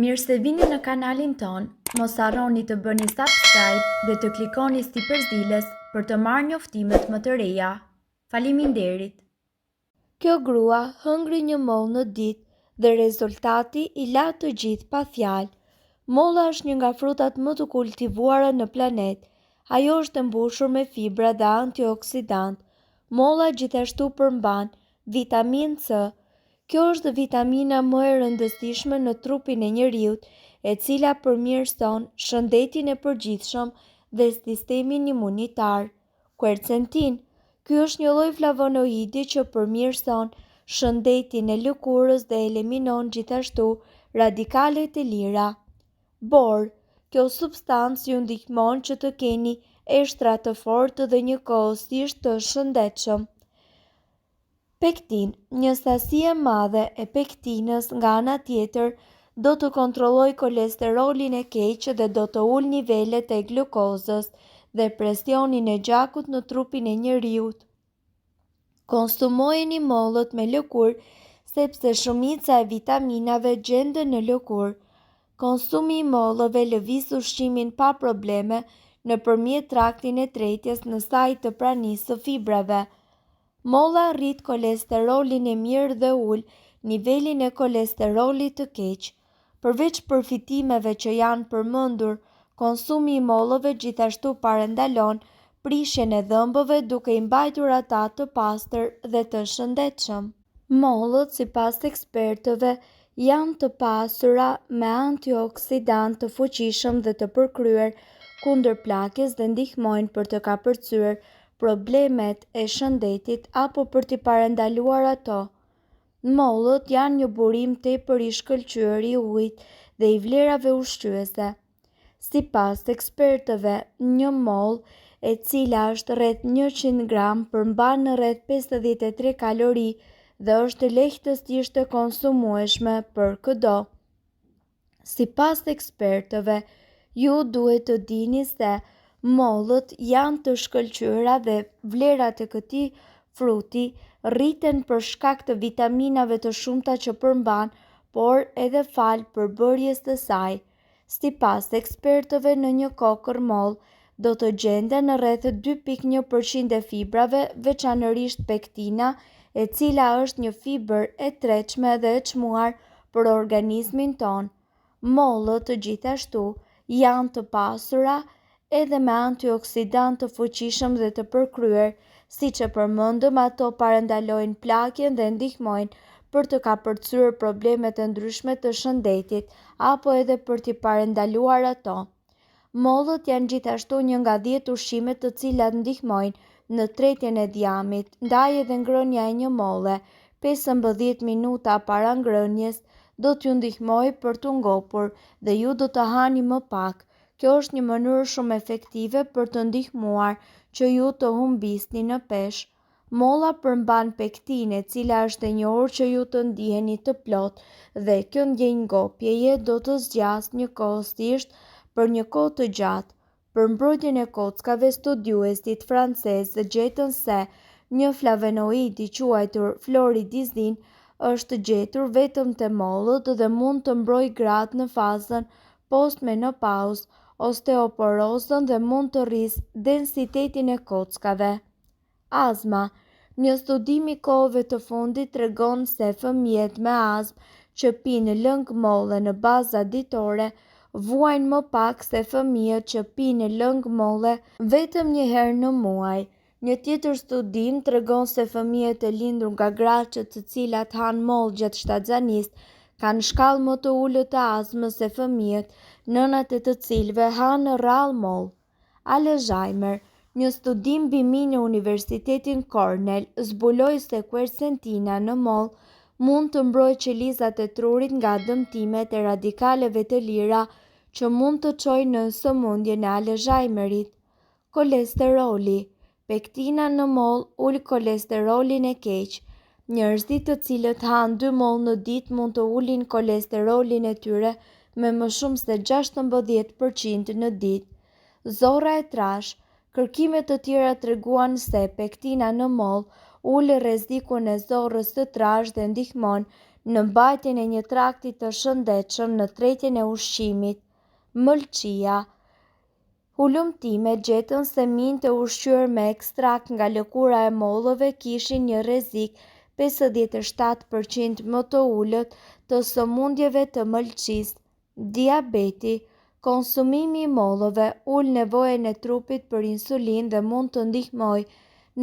Mirë se vini në kanalin tonë, mos harroni të bëni subscribe dhe të klikoni sipër ziles për të marrë njoftimet më të reja. Faleminderit! Kjo grua hëngri një mollë në ditë dhe rezultati i la të gjithë pa fjalë. Molla është një nga frutat më të kultivuara në planet. Ajo është e mbushur me fibra dhe antioksidantë. Molla gjithashtu përmban vitaminë C. Kjo është vitamina më e rëndësishme në trupin e njeriut, e cila përmirëson shëndetin e përgjithshëm dhe sistemin imunitar. Kuercetinë, Ky është një lloj flavonoidi që përmirëson shëndetin e lëkurës dhe eliminon gjithashtu radikalet e lira. Bor, Kjo substancë ju ndihmon që të keni eshtra të fortë dhe njëkohësisht të shëndetshëm. Pektinë, Një sasi e madhe e pektinës nga ana tjetër do të kontrollojë kolesterolin e keq dhe do të ulë nivelet e glukozës dhe presionin e gjakut në trupin e njeriut. Konsumojeni mollët me lëkurë sepse shumica e vitaminave gjenden në lëkurë. Konsumi i mollëve lëviz ushqimin pa probleme nëpërmjet traktin e tretjes në sajë të pranisë së fibrave. Molla rrit kolesterolin e mirë dhe ul nivelin e kolesterolit të keq. Përveç përfitimeve që janë përmendur, konsumi i mollëve gjithashtu parandalon prishjen e dhëmbëve duke i mbajtur ata të pastër dhe të shëndetshëm. Mollët, sipas ekspertëve, janë të pasura me antioksidantë të fuqishëm dhe të përkryer kundër plakjes dhe ndihmojnë për të kapërcyer problemet e shëndetit apo për t'i parandaluar ato. Mollët janë një burim tepër i shkëlqyer i ujit dhe i vlerave ushqyese. Sipas ekspertëve, një mollë, e cila është rreth 100 gram, përmban rreth 53 kalori dhe është lehtësisht e konsumueshme për këdo. Sipas ekspertëve, ju duhet të dini se mollët janë të shkëlqyera dhe vlerat e këtij fruti rriten për shkak të vitaminave të shumta që përmban, por edhe falë përbërjes së saj. Sipas ekspertëve në një kokërr mollë do të gjenden rreth 2.1% e fibrave, veçanërisht pektina, e cila është një fibër e tretshme dhe e çmuar për organizmin tonë. Mollët, gjithashtu, janë të pasura edhe me antioksidantë të fuqishëm dhe të përkryer, siç e përmendëm ato parandalojnë plakjen dhe ndihmojnë për të kapërcyer problemet e ndryshme të shëndetit apo edhe për t'i parandaluar ato. Mollët janë gjithashtu një nga 10 ushqimet të cilat ndihmojnë në tretjen e dhjamit, ndaj edhe ngrënia e një molle 15 minuta para ngrënies do t'ju ndihmojë për t'u ngopur dhe ju do të hani më pak. Kjo është një mënyrë shumë efektive për të ndihmuar që ju të humbisni në peshë. Molla përmban pektinë, e cila është e njohur që ju të ndiheni të plotë dhe kjo ndjenjë ngopjeje do të zgjasë njëkohësisht për një kohë të gjatë. Për mbrojtjen e kockave, studiuesit francezë gjetën se një flavonoid i quajtur floridizin është gjetur vetëm te mollët dhe mund të mbrojë gratë në fazën postmenopauzë, osteoporozën dhe mund të rrisë densitetin e kockave. Azma, Një studim i kohëve të fundit tregon se fëmijët me azmë që pinë lëng molle në baza ditore vuajnë më pak se fëmijët që pinë lëng molle vetëm një herë në muaj. Një tjetër studim tregon se fëmijët e lindur nga gratë që të cilat hanë mollë gjatë shtatzanisë kanë shkallë më të ulët të azmës se fëmijët, nënat e të cilëve hanë rrallë mollë. Alzheimer, Një studim mbi minj në Universitetin Cornell zbuloi se kuercetina në mollë mund të mbrojë qelizat e trurit nga dëmtimet e radikaleve të lira që mund të çojnë në sëmundjen e Alzheimerit. Kolesteroli, Pektina në mollë ul kolesterolin e keq. Njerëzit të cilët hanë dy mollë në ditë mund të ulin kolesterolin e tyre me më shumë se 16% në ditë. Zorra e trashë, Kërkime të tjera treguan se pektina në mollë ul rrezikun e zorrës së trashë dhe ndihmon në mbajtjen e një trakti të shëndetshëm në tretjen e ushqimit. Mëlçia. Hulumtimet gjetën se minjtë e ushqyer me ekstrakt nga lëkura e mollëve kishin një rrezik 57% më të ulët të sëmundjeve të mëlçisë. Diabeti. Konsumimi i mollëve ul nevojën e trupit për insulinë dhe mund të ndihmojë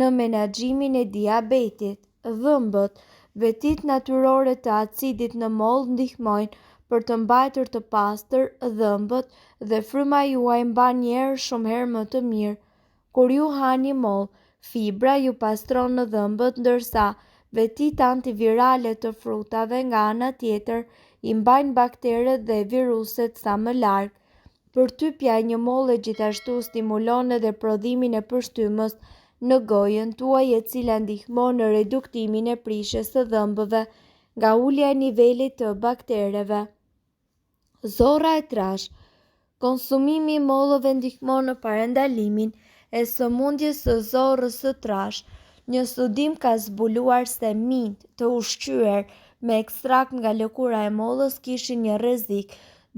në menaxhimin e diabetit. Dhëmbët. Vetitë natyrore të acidit në mollë ndihmojnë për të mbajtur të pastër dhëmbët dhe fryma juaj mban një erë shumë herë më të mirë. Kur ju hani mollë, fibra ju pastron në dhëmbët ndërsa vetitë antivirale të frutave nga ana tjetër i mbajnë bakteret dhe viruset sa më larg. Përtypja e një molle gjithashtu stimulon edhe prodhimin e pështymës në gojën tuaj e cila ndihmon në reduktimin e prishjes së dhëmbëve nga ulja e nivelit të baktereve. Zorra e trashë. Konsumimi i mollëve ndihmon në parandalimin e sëmundjes së zorrës së trashë. Një studim ka zbuluar se minjtë të ushqyer me ekstrakt nga lëkura e mollës kishin një rrezik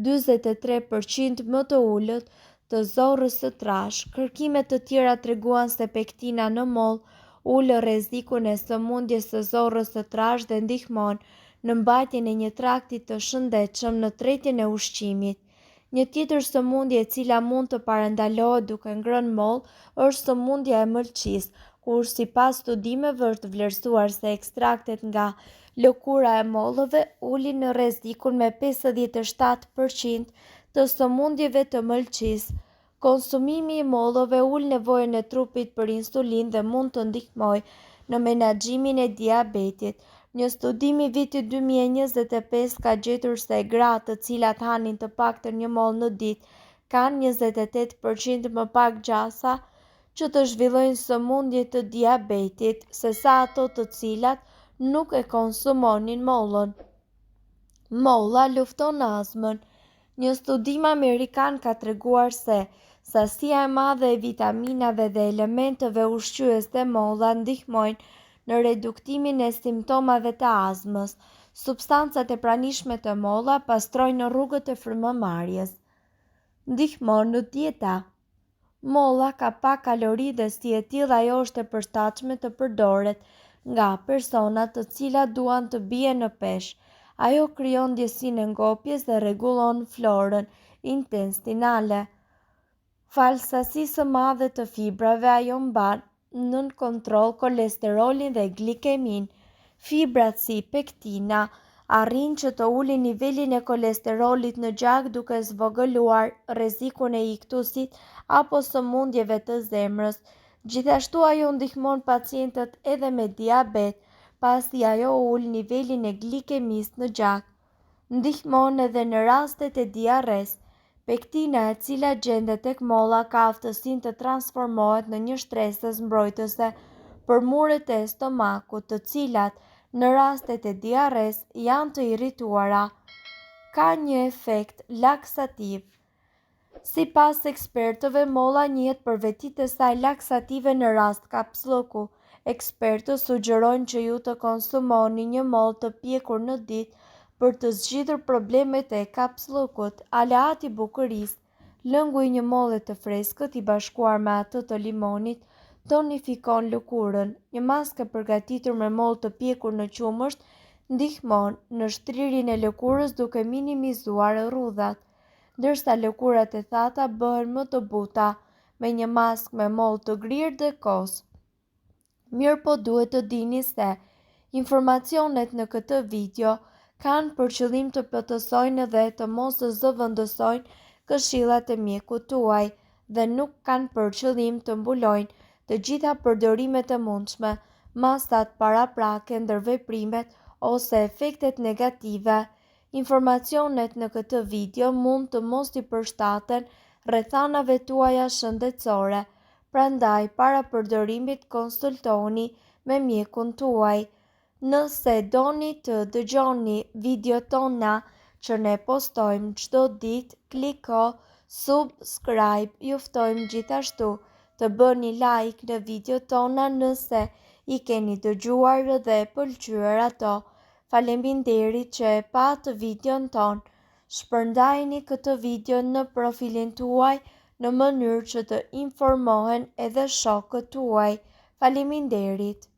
43% më të ulët të zorrës së trashë. Kërkime të tjera treguan se pektina në mollë ul rrezikun e sëmundjes së zorrës së trashë dhe ndihmon në mbajtjen e një trakti të shëndetshëm në tretjen e ushqimit. Një tjetër sëmundje e cila mund të parandalohet duke ngrënë mollë është sëmundja e mëlçisë, kur sipas studimeve është vlerësuar se ekstraktet nga lëkura e mollëve ulin rrezikun me 57% të sëmundjeve të mëlçisë. Konsumimi i mollëve ul nevojën e trupit për insulinë dhe mund të ndihmojë në menaxhimin e diabetit. Një studim i vitit 2025 ka gjetur se gratë të cilat hanin të paktën një mollë në ditë kanë 28% më pak gjasa që të zhvillojnë sëmundje të diabetit sesa ato të cilat nuk e konsumonin mollën. Molla lufton azmën. Një studim amerikan ka treguar se sasia e madhe e vitaminave dhe elementëve ushqyes te molla ndihmojnë në reduktimin e simptomave të azmës. Substancat e pranishme te molla pastrojnë rrugët e frymëmarrjes. Ndihmon në dieta. Molla ka pak kalori dhe si e tillë ajo është e përshtatshme të përdoret nga personat të cilat duan të bien në peshë. Ajo krijon ndjesinë e ngopjes dhe rregullon florën intestinale. Falë sasisë së madhe të fibrave ajo mban nën kontroll kolesterolin dhe glikeminë. Fibrat si pektina arrijnë që të ulin nivelin e kolesterolit në gjak duke zvogëluar rrezikun e iktusit apo sëmundjeve të zemrës. Gjithashtu ajo ndihmon pacientët edhe me diabet, pasi ajo ul nivelin e glikemisë në gjak. Ndihmon edhe në rastet e diarresë. Pektina e cila gjendet tek molla ka aftësinë të transformohet në një shtresëz mbrojtëse për muret e stomakut, të cilat në rastet e diarresë janë të irrituara. Ka një efekt laksativ. Sipas ekspertëve, molla njihet për vetitë e saj laksative në rast kapsllëku. Ekspertët sugjerojnë që ju të konsumoni një mollë të pjekur në ditë për të zgjidhur problemet e kapsllëkut. Aleat i bukurisë, lëngu i një molle të freskët i bashkuar me atë të limonit tonifikon lëkurën. Një maskë e përgatitur me mollë të pjekur në qumësht ndihmon në shtrirjen e lëkurës duke minimizuar rrudhat. Ndërsa lëkurat e thata bëhen më të buta me një maskë me mollë të grirë dhe kos. Mirëpo duhet të dini se informacionet në këtë video kanë për qëllim të plotësojnë dhe të mos zëvendësojnë këshillat e mjekut tuaj dhe nuk kanë për qëllim të mbulojnë të gjitha përdorimet e mundshme, masat paraprake, ndërveprimet ose efektet negative. Informacionet në këtë video mund të mos i përshtaten rrethanave tuaja shëndetësore, prandaj para përdorimit konsultohuni me mjekun tuaj. Nëse doni të dëgjoni videot tona që ne postojmë çdo ditë, kliko subscribe. Ju ftojmë gjithashtu të bëni like në videot tona nëse i keni dëgjuar dhe pëlqyer ato. Faleminderit që e patë videon tonë. Shpërndajeni këtë video në profilin tuaj në mënyrë që të informohen edhe shokët tuaj. Faleminderit!